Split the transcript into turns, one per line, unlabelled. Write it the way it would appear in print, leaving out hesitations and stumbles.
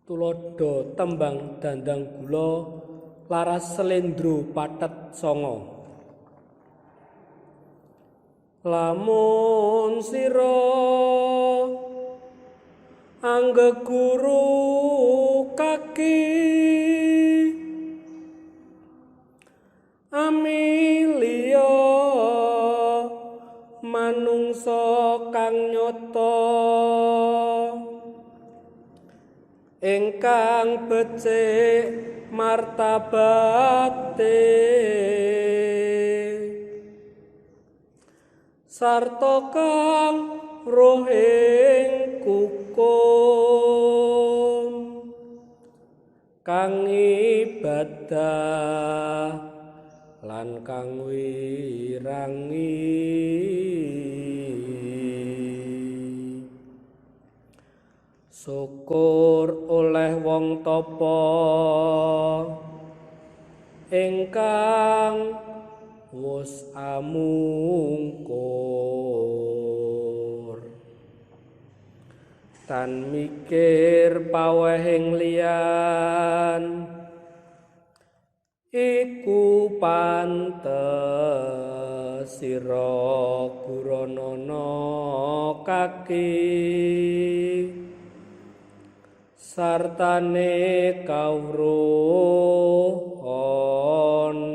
Tuladha tembang Dhandhanggula laras slendro pathet sanga. Lamun sira anggeguru kaki amiliya manungsa kang nyata ingkang becik martabate sarta kang rohing kukum kang ibadah lan kang wirangi. Syukur oleh wong tapa ingkang wus amungkur tan mikir pawehing liyan iku pantes sira guranana kaki sartane kawruh ana.